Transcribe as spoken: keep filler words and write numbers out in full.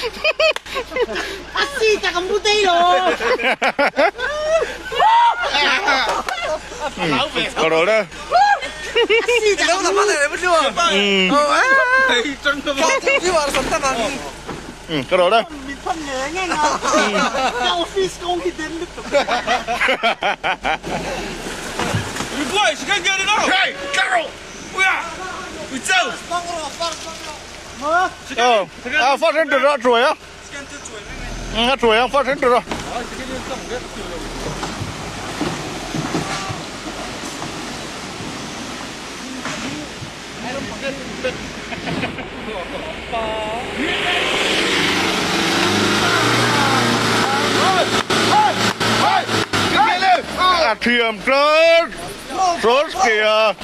Asi, takam butai lo. Karo da. Asi, takam butai. Hmm. Oh, eh. Karo da. Office kong ki den. Hey, karo. Uya. Ucau. Oh, ah, fast and the right way, ah. Hmm, that way, ah, fast and the right. Atrium trot, trot kaya.